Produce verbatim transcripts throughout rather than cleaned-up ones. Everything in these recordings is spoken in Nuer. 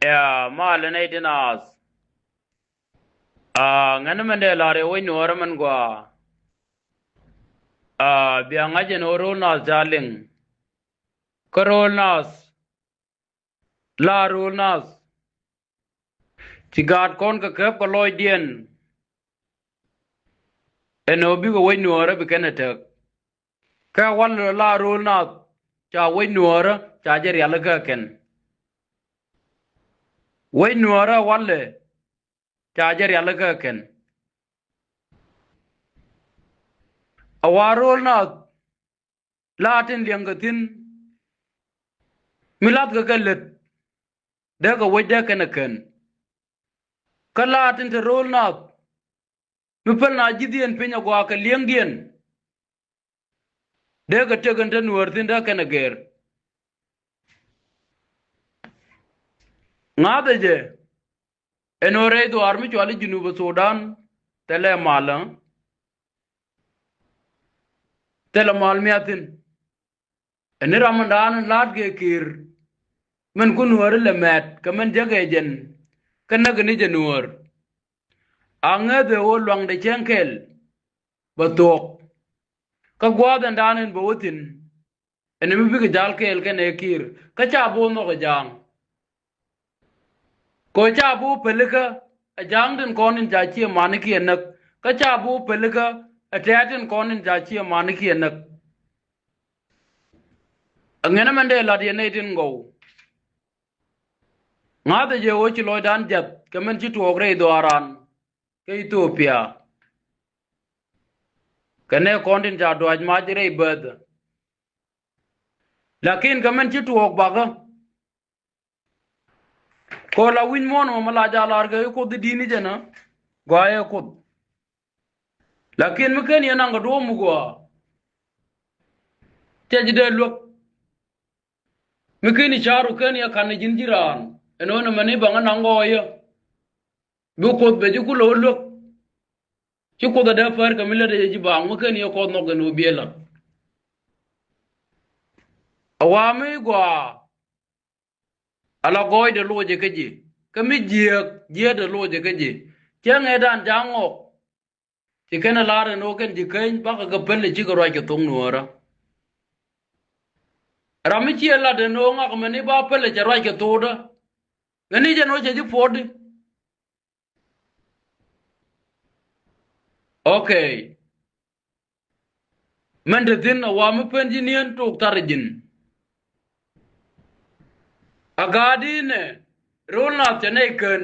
Ya, malɛ nɛy ti naath. Aa, ŋäni mɛn dee la̱r yɛ wec nuɔ̱ɔ̱rä mɛn gɔaa. Aa, bia ŋa̱c ɛn ɣöö ro̱l naath ca liŋ. Kä ro̱l naath, la ro̱l naath, ci gaat kɔn kɛ käp kɛ lɔcdiɛn. Ɛn ɣöö bikɛ wec nuɔ̱ɔ̱rä bi kɛn ɛ täk. Kä walɛ la ro̱l naath, ca wec nuɔ̱ɔ̱rä ca jɛ rialikä kɛn. Wec nuɔ̱ɔ̱rä walɛ ca jɛ rialikä kɛn. A wa ro̱l naath la tin liɛŋkɛ thi̱n, mi la̱thkɛ kɛ lät, dee kɛ wec dee kɛn ɛ kän. Kä la tin te ro̱l naath, mi päl na ji̱thdiɛn piny a gɔaa kɛ li̱eŋdiɛn, dee kɛ tëk ɛn te nuäär thi̱n dee kɛn ɛ gɛr. Ŋa̱thɛ jɛ ɛn ɣöö rɛy dhuaar mi cɔal i̱ Junub Thudan, thilɛ mal, thilɛ mal miathin. Ɛn ni ram ɛn daan la̱a̱t kɛ Kiir, min ku nuäär ilɛ mɛt kɛ min jäkɛ jɛn, kä näk ni jɛ nuäär. A ŋäth ɛ ɣöö luaŋdɛ cäŋ kɛl bɛ thuɔ̱k. Kä gua̱a̱th ɛn daan in bɛ wä thi̱n, ɛn mi bikɛ jal kɛɛl kɛnɛ Kiir, kä ca bi wä nhɔk ɛ ja̱a̱ŋ. Kɛ ɣöö ca bi wä pälikä ɛ ja̱a̱ŋ tin kɔn in ca ciɛ manikiɛn näk, kä ca bi wä pälikä ɛ tɛ̈t tin kɔn in ca ciɛ manikiɛn näk. Ɛ ŋɛn ɛmɛn dee la̱t yɛn nɛy tin gɔw. Ŋa̱thɛ jɛ ɣöö ci lɔcdan jiath kɛ min ci tuɔɔk rɛy dhɔaaran kä Ithiopia. Kɛ nɛy kɔn tin ca duac mac rɛy bäth. Lakin kɛ min ci tuɔɔk bakä, kɛ ɣöö la wi̱ny muɔ̱ɔ̱n mɔ mi la jɛ lar kɛ i̱ Kuoth i̱ di̱t ni jɛn ɛ, gɔaa ɛ Kuoth. Lakin mi ken yɛn naŋ kɛ duɔ̱ɔ̱p mi gɔaa, cɛ ji̱ dee luäk. Mi ken i̱ ca̱ru ken yɛ ka̱n i̱ ji̱n ji̱ raan, ɛn ɣöö nɛmɛ ni baŋä naŋ gɔɔyä, bi Kuoth bɛ ji̱ kulɛ wä luäk. Ci Kuoth ɛ dee pär kɛ mi lätdɛ jɛ ji̱ baaŋ, mi ken yɛ kɔth nhɔk ɛn ɣöö bi ɛ la̱t. A wa mi gɔaa, ala gɔɔydɛ locɛ kä ji̱, kä mi jiääk, jiääkdɛ locɛ kä ji̱. Cäŋ ëëdan ja̱a̱ŋ ŋɔk, ci kɛn ɛ la̱r ɛn ɣöö kɛn ji̱ käny bakɛ kɛ päl ɛ cikɛ ruac kɛ thok nuäärä. Ram mi ciɛ lat ɛn ɣöö ŋak mɛni ba päl ɛ cɛ ruac kɛ thokdä, ŋäni jɛn ɣöö cɛ ji̱ puɔ̱tdi. Okay. Mɛn te thi̱n a wa mi pen ji̱ ni̱en tok thar ji̱n. A gaat inɛ ro̱l nath cɛ nɛy kän.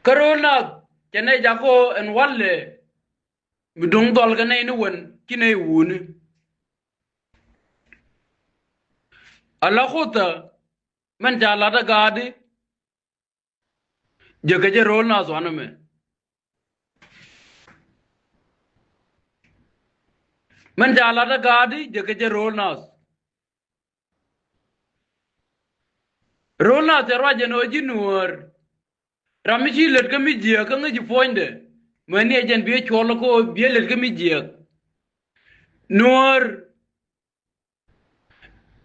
Kä ro̱l nath cɛ nɛy jakɔ ɛn walɛ. Mi duŋ dhɔl kɛ nɛy ni wän ci nɛy wuni. A la Kuoth ɛ mɛn ca lat a gaatdi. Jɛ kɛ jɛ ro̱l nath wanɛ mɛ. Mɛn ca lat a gaatdi jɛ kɛ jɛ ro̱l nath. Ro̱l nath cɛ ruac jɛ nɔ ji̱ nuäär. Ram mi ci lät kä mi jiääk kä ŋäc ji̱ puɔ̱nydɛ. Mäni ɛ jɛn bi ɛ cuɔl kä bi ɛ lät kä mi jiääk. Nuäär.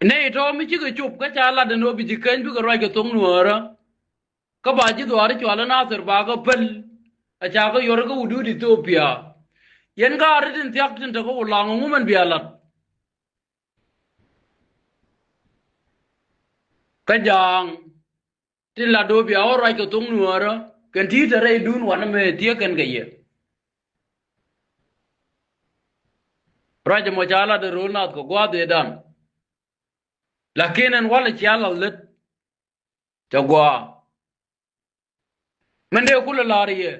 Nɛy tɔ̱ mi cikɛ cop kä ca lat ɛn ɣöö bi ji̱ käny bikɛ ruac kɛ thok nuäärä. Kä ba ji̱ dhuaar i̱ cɔal i̱ Nathir ba kɛ päl. A ca kɛ yuɔr kä wudut Ithiopia. Yɛn gaat ri tin thia̱k tin te kä Ulaŋ ɛŋu mɛn bia lat. Kä ja̱a̱ŋ. Tin la do̱o̱p ya ɣän ruac kɛ thok nuäärä kɛn ti̱i̱t te rɛydun wanɛ mɛ thiee kɛn kɛ yɛ. Ruac ɛmɔ ca lat ɛ ro̱l nath kɛ gua̱a̱th ëëdan. Lakin ɛn walɛ cia lath lät. Cɛ gua̱a̱. Min dee kulɛ la̱r yɛ.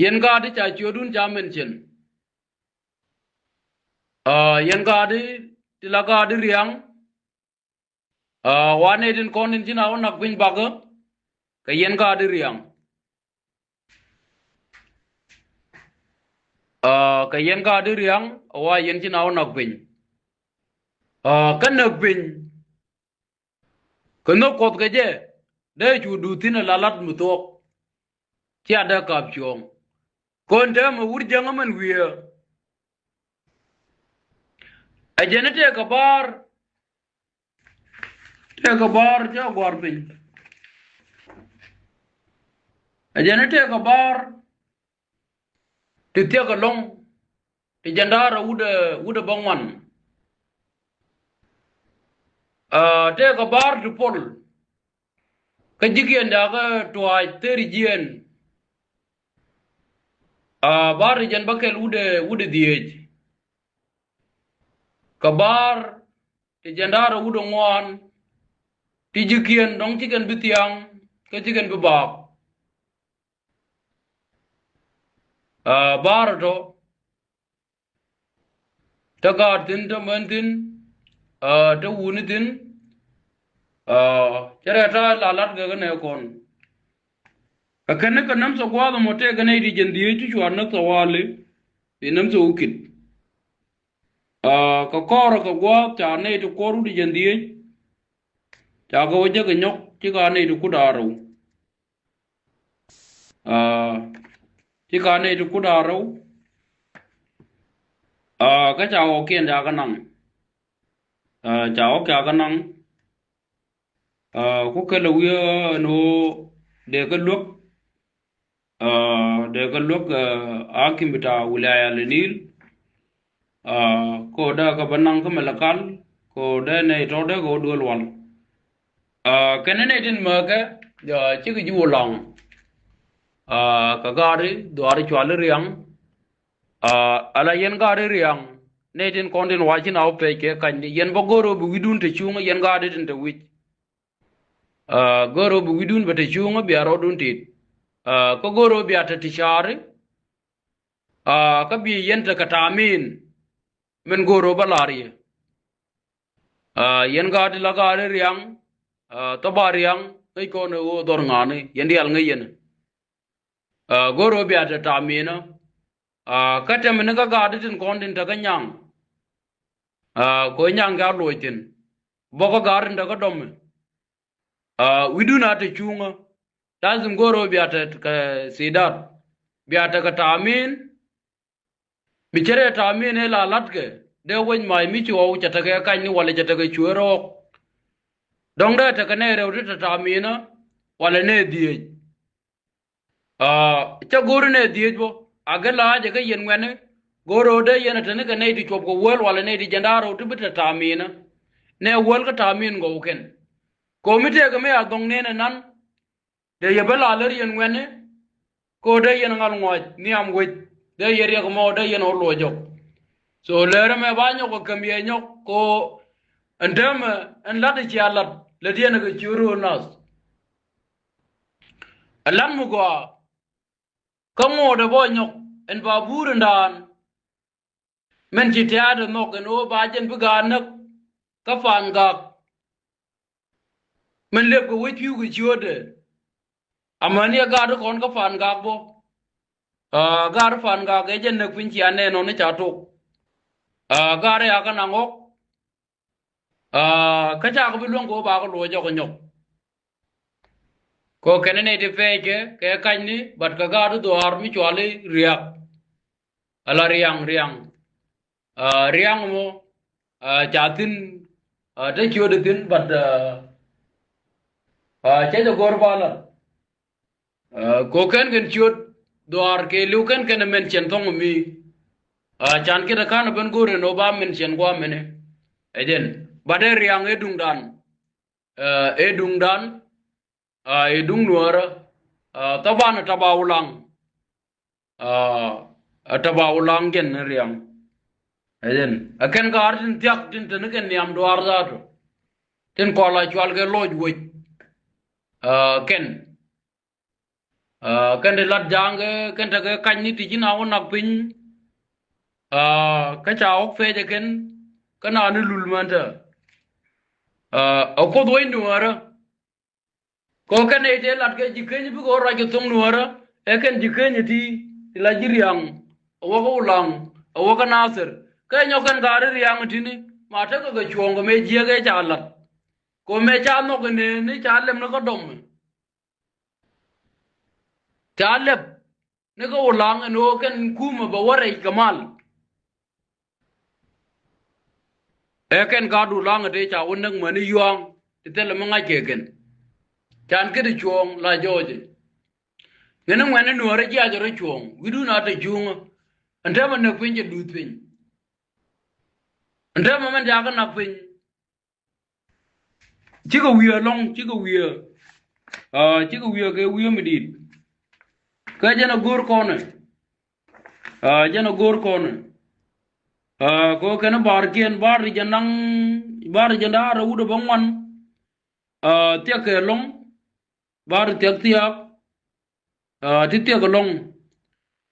Yɛn gaatdi ca ciötdun ca mention. Aa, yɛn gaatdi ti la gaatdi riaŋ. Aa, wanɛ tin kɔn tin ci na wä nak piny bakä. Kɛ yɛn gaatdi riaŋ. Aa, kɛ yɛn gaatdi riaŋ, a wa yɛn ci na wä nak piny. Aa, kä näk piny. Kɛ nhök Kuɔth kɛ jɛ dee cu duut thi̱n ala lat mi thuɔ̱k. Cia dee kap cuɔ̱ɔ̱ŋ. Kɔn täämɛ wur jäŋä mɛn wiee. Ɛ jɛn i̱ tëëkɛ baar. Tëëkɛ bäär cä gua̱r piny. Ɛ jɛn i̱ tëëkɛ bäär ti thiäk ɛlɔ̱ŋ, ti jiɛn da̱ŋ rɛw wi̱cdɛ, wi̱cdɛ bäŋuan. Aa, tëëkɛ bäär ti pol. Kä ji̱kiɛn da̱kä tua̱a̱c theri jiɛn. Aa, bäär ti jiɛn bäkɛl wi̱cdɛ, wi̱cdɛ dhieec. Kä bäär ti jiɛn da̱ŋ rɛw wi̱cdɛ ŋuan, ti ji̱kiɛn dɔ̱ŋ /cikɛn bi thia̱a̱ŋ, kä /cikɛn bi baak. Aa, bäär tɔ̱ te gaat thi̱n, te män thi̱n, aa, te wuni thi̱n. Aa, cɛ rɛɛ ta̱a̱ la la̱t kɛ kɛ nɛ kɔn. Ɛ kɛn ni kɛ nämsɛ gua̱a̱th ɛmɔ tëëkɛ nɛy ti jiɛn dhieec ti cua näk thawali, ti nämsɛ wä ki̱t. Aa, kɛ kɔrɛ kɛ gua̱a̱th ca nɛy ti kuɔr wi̱cdɛ jiɛn dhieec, ca kɛ wä jäk kɛ nyɔk, /ci ka nɛy ti kur da̱ŋ rɛw. Aa, /ci ka nɛy ti kur da̱ŋ rɛw. Aa, kä ca ɣɔ̱kiɛn ca kɛ naŋ. Aa, ca ɣɔ̱k ca kɛ naŋ. Aa, ku kɛl ɛ wi̱i̱ ɛn ɣöö dee kɛ luäk. Aa, dee kɛ luäk, aa, akim bita wilaya li Nil. Aa, kɛ ɣöö dee kɛ bä naŋ kä Malakal, kɛ ɣöö dee nɛy tɔ̱ dee kɛ wä duel wal. Aa, kɛn nɛy tin määkɛ, aa, cikɛ ji̱ Ulaŋ. Aa, kɛ gaari dhuaar cuali Riaŋ. Aa, ala yɛn gaari Riaŋ, nɛy tin kɔn tin wa̱c, ci na wä pɛc kɛ ka̱ny, yɛn bä go̱o̱r ɣöö bi wi̱cdun te cuŋä, yɛn gaari tin te wi̱c. Aa, go̱o̱r ɣöö bi wi̱cdun bɛ te cuŋä, bia rɔɔdun tit. Aa, kä go̱o̱r ɣöö bia te ti caari. Aa, kä bi yɛn tekɛ ta̱a̱min min go̱o̱r ɣöö bä la̱r yɛ. Aa, yɛn gaat ti la gaat Riaŋ, aa, thɔba Riaŋ ŋäc kɔn ɛ ɣöö dhɔr ŋa̱a̱ni, yɛn diaal ŋäc yɛn. Aa, go̱o̱r ɣöö bia te ta̱a̱minä. Aa, kä tɛmɛ ni kä gaat ti tin kɔn tin te kä Nyaŋ. Aa, kɛ ɣöö Nyaŋ kɛ a luɔc thi̱n. Bä kä gaat tin te kä Dɔmɛ. Aa, wi̱cdun a te cuŋä. Lazim go̱o̱r ɣöö bia te kɛ sidat. Bia tekɛ ta̱a̱min. Mi cɛ rɛɛ ta̱a̱min ëë la la̱tkɛ, dee wec mac mi cuɔw, cɛ tekɛ ka̱ny ni walɛ cɛ tekɛ cuëër ɣɔ̱k. Dɔ̱ŋ dee tekɛ nɛy rɛw ti te ta̱a̱minä, walɛ nɛy dhieec. Aa, cä go̱o̱ri nɛy dhieec bä, a gɛ la̱a̱cɛ kä yɛn ŋuɛ̈ni, go̱o̱r ɣöö dee yɛn a te ni kɛ nɛy ti cuɔp kɛ wäl walɛ nɛy ti jiɛn da̱ŋ rɛw ti bi te ta̱a̱minä. Nɛ wäl kä ta̱a̱min gɔw kɛn. Kɛ ɣöö mi tëëkɛ mi a dhɔ̱ŋ nɛn ɛ nan, dee yɛ bä la lär yɛn ŋuɛ̈ni, kɛ ɣöö dee yɛn ŋa̱l ŋɔac nhiam wec, dee yɛ riɛk ɛmɔ, dee yɛn ɣä luɔc jɔk. So lɛr ɛmɛ ba nyɔk ɛ käm yɛ nyɔk, kɛ ɣöö ɛn täämɛ ɛn la̱t cia la̱t, lät yɛn ɛ kɛ ciöt ro̱o̱l nath. Ɛ la̱t mi gɔaa, kä ŋo̱o̱dɛ bä nyɔk, ɛn ba buur ɛn daan. Min ci tɛ̈t ɛ nhɔk ɛn ɣöö ba jɛn bi gaat näk kä Pan Gak. Min lëpkɛ wec pi̱w kɛ ciötdɛ. Amäni ɛ gaat kɔn kä Pan Gak bä. Aa, gaat Pan Gak ɛ jɛn näk piny cia nɛn nɔni ca tok. Aa, gaat ɛ a kä naŋ ɣɔ̱k. Aa, kä cakɛ bi luäŋ kɛ ɣöö bakɛ luɔc jɔk ɛ nyɔk. Kɛ ɣöö kɛn nɛy ti pɛɛckɛ kɛ kacni, but kɛ gaat dhuaar mi cuali Riak. Ala Riaŋ, Riaŋ. Aa, Riaŋ mɔ, aa, ca thi̱n, aa, te ciötdɛ thi̱n, but, aa, aa, cɛ jɛ go̱r ba lat. Aa, kɛ ɣöö kɛn kɛn ciöt dhuaar kɛ li̱w kɛn kɛn ɛ mention thɔŋ mi. Aa, can kiɛ te ka̱n ɛ ben go̱r ɛn ɣöö ba mention gua̱a̱ mɛni. Ɛ jɛn. But ɛ Riaŋ ɛ duŋdan. Aa, ɛ duŋdan. Aa, ɛ duŋ Nuäärä. Aa, thaban ɛ taba Ulaŋ. Aa, ɛ taba Ulaŋ jɛn ni Riaŋ. Ɛ jɛn. Ɛ kɛn gaat tin thia̱k tin te ni kɛn nhiam dhuaar dhaatu. Tin kɔn la cual kɛ lɔc wec. Aa, kɛn. Aa, kɛn ti lat ja̱a̱ŋ kɛ, kɛn tekɛ kacni ti ji̱ na wä nak piny. Aa, kä ca ɣɔ̱k pɛcɛ kɛn, kä na ni lul mɛn te. Aa, ɛ Kuoth wec Nuäärä. Kɛ ɣöö kɛn nɛy tëë lat kɛ Ji̱ Keny bikɛ ɣöö ruac kɛ thoŋ Nuäärä, ɛ kɛn Ji̱ Keny ɛ ti, ti la ji̱ Riaŋ, ɛ wä kä Ulaŋ, ɛ wä kä Nathir. Kä nyɔk kɛn gaat Riaŋ ɛ ti̱ni, ma tekɛ kɛ cuɔ̱ɔ̱ŋ kɛ mëë jiääk ëë ca lat. Kɛ ɣöö mëë ca nhɔk ɛ nëëni ca lɛm ni kä Dɔmɛ. Ca lɛp ni kä Ulaŋ ɛn ɣöö kɛn kumɛ bɛ wä rɛc kɛ mal. Ɛ kɛn gaat Ulaŋ ɛ tëë ca wä näk mäni Yuaŋ. ti thilɛ mi ŋa̱c kɛ kɛn. Can kä ti cuɔ̱ɔ̱ŋ la jɔɔcɛ. Ŋäni ŋuɛ̈ni nuɔ̱ɔ̱rä jiac rɔ cuɔ̱ɔ̱ŋ wi̱dun a te cuŋä. Ɛn täämɛ näk piny cɛ duth piny. Ɛn täämɛ mɛn jakä nak piny. Cikɛ wi̱i̱ ɛlɔ̱ŋ, cikɛ wi̱i̱. Aa, cikɛ wi̱i̱ kɛ wi̱i̱ mi di̱i̱t. Kä jɛn a go̱o̱r kɔnɛ. Aa, jɛn a go̱o̱r kɔnɛ. Aa, kɛ kɛn barkiɛn, bar ti jɛn da̱ŋ, bar ti jɛn da̱ŋ rɛw wut ɛ bä ŋuan. Aa, thiɛk kɛ ɛlɔ̱ŋ. Bar ti thiɛk thiaak. Aa, ti thiɛk ɛlɔ̱ŋ.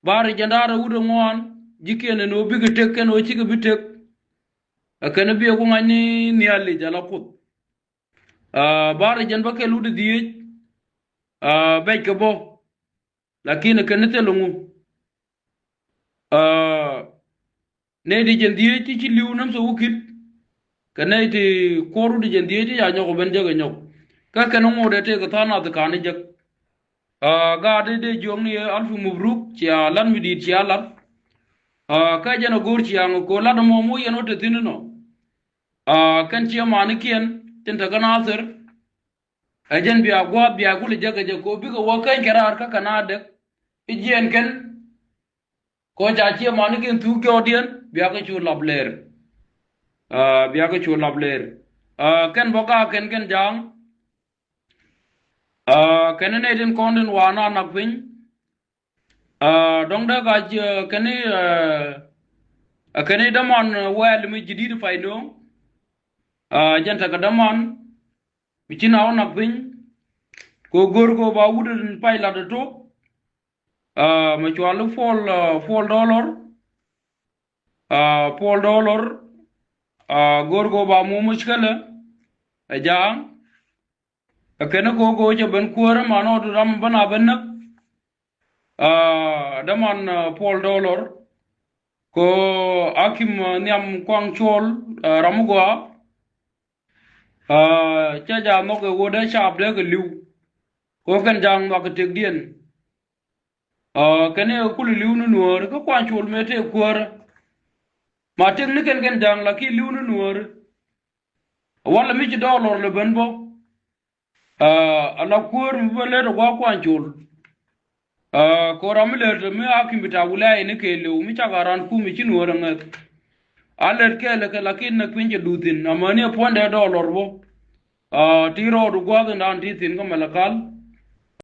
Bar ti jɛn da̱ŋ rɛw wut ɛ ŋuan. Ji̱kiɛn ɛn ɣöö bikɛ tëk kɛn ɣöö cikɛ bi tëk. Ɛ kɛn bi ɛ ku ŋa̱c ni nhialic ala Kuoth. Aa, bar ti jɛn bä kɛl wut ɛ dhieec. Aa, bɛc kɛ bä. Lakin kɛn ni thil ŋu. Aa, nɛy ti jɛn dhieec ti ci li̱w näm thok wä ki̱t. Kɛ nɛy ti kuɔr wut ti jɛn dhieec ti ca nyɔk ɛ ben jek ɛ nyɔk. Kä kɛn ŋot ɛ tëëk ɛ tha̱a̱ŋ nath ka̱n ɛ jek. Aa, gaat dee dee jiɔkni ɛ alfu mubruk, cia lat mi di̱i̱t cia lat. Aa, kä jɛn a go̱o̱r cia ŋä ko̱ lat ɛmɔ moc yɛn wä te thi̱n inɔ. Aa, kɛn cie manikiɛn tin te kä Nathir. Ɛ jɛn bia gua̱a̱th bia kulɛ jek kɛ jɛ ko̱ bikɛ wä keny kɛ raar kä kɛ na dek. I̱ jiɛn kɛn. Kɔ ca cie manikiɛn thuk jɔɔdiɛn bia kɛ cu lap lɛɛr. Aa, bia kɛ cu lap lɛɛr. Aa, kɛn bä gaa kɛn kɛn ja̱a̱ŋ. Aa, kɛn nɛy tin kɔn tin wa na nak piny. Aa, dɔ̱ŋ dee ka ci, aa, kɛn i̱, aa, aa, kɛn i̱ däman, aa, wɛɛl mi ji̱ di̱t pay nööŋ. Aa, jɛn tekɛ däman. Mi ci na wä nak piny. Kɛ go̱o̱r kɛ ba wut in pay lat ɛ tok. Aa, mɛ cual i̱ Paul, aa, Paul Dollar. Aa, Paul Dollar. Aa, go̱o̱r kɛ ba mu muckälä. Ɛ ja̱a̱ŋ. Ɛ kɛn ɛ ko̱o̱k ko̱o̱k cɛ ben kuäärä man ɣɔt ram ben a ben näk. Aa, däman, aa, Paul Dollar. Kɛ akim, aa, nhiam kuaŋ cuɔl, aa, ram mi gɔaa. Aa, cä ja̱ nhɔk ɛ ɣöö dee caap dee kɛ li̱w. Kɛ ɣöö kɛn ja̱a̱ŋ nhɔak kɛ tëkdiɛn. Aa, kɛn ɛ kul li̱w ni nuäär kä kuaŋ cuɔl mëë tëë kuäärä. Ma tëk ni kɛn kɛn ja̱a̱ŋ la ki li̱w ni nuäär. Walɛ mi ci Dollar lɛ ben bä. Aa, ala kuäär mi bä lät ɛ gua̱a̱k kuaŋ col. Aa, kɛ ram mi lät mi akim bi ta wilaya ni kɛɛliw mi cak a ran kum mi ci nuɔ̱ɔ̱r ɛ ŋäth. A lät kɛɛl ɛ kɛ lakin nɛ kui̱ny cɛ duth thi̱n amäni ɛ puɔ̱nydɛ Dollar bä. Aa, ti rɔɔdu gua̱a̱th in daan ti thi̱n kä Malakal.